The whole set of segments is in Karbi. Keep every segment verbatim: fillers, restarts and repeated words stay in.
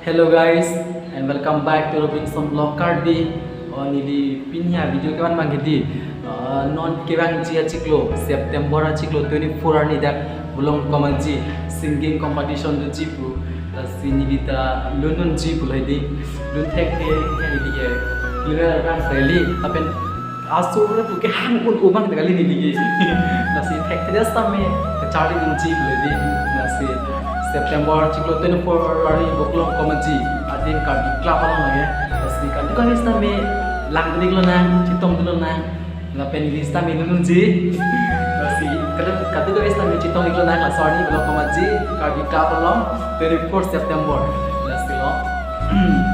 Hello guys, and welcome back to Robinson Vlog Karbi. Oh, neli pini a-video kevan abang ke di. Uh, non kevangji achiklo, September achiklo twenty-four arni dak Volongkom Aji singing competition doji pu. Lasi neli ta lun unji pu lahai di. Lun thekthe neli ke clear abang seli. Lapen asur pu kehang un-e abang ta kali neli ke. Lasi thekthe sitame kacharli unji pu lahai di. Lasi September achiklo twenty-four arni Volongkom Aji adim Karbi Club along lake. Lasi kadokave sitame langdun-ik lonang, chetongdun lonang. Lapen neli sitame lun unji. Lasi kadok, kadokave sitame chetong-ik lonang, laso arni Volongkom Aji Karbi Club along twenty-four September. Lasi lo.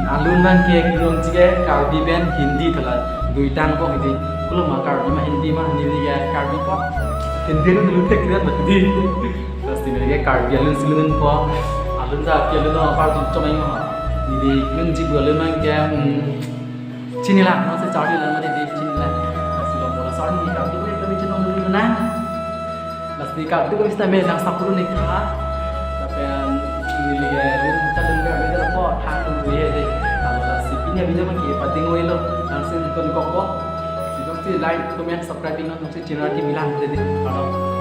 Alun abang ke kelunji ke Karbi pen Hindi thala. Duitang ko hidi. Kulo ma Karbi ma Hindi ma, neli ke Karbi ko. Hindi lun lun thek keren mati. Lasi neli ke Karbi alun si lunpo. Alun ta ke alun apar dun chomai ma. Neli kelunji pu alun abang ke, hmm, chinila, non se charli lang mati di chinila. Lasi lo mo laso arni Karbi ko kami chetongdun lonang. Lasi kadokave sitame nang sapulu nik tha. Lapen neli ke lun chalun ke neli po thang tu ye de. Kalau lasi pini a-video abang ke pating oi lo. Nang si nonton kokpo. Si nang si like, comment, subscribe nang si channel ke milan de. Kalau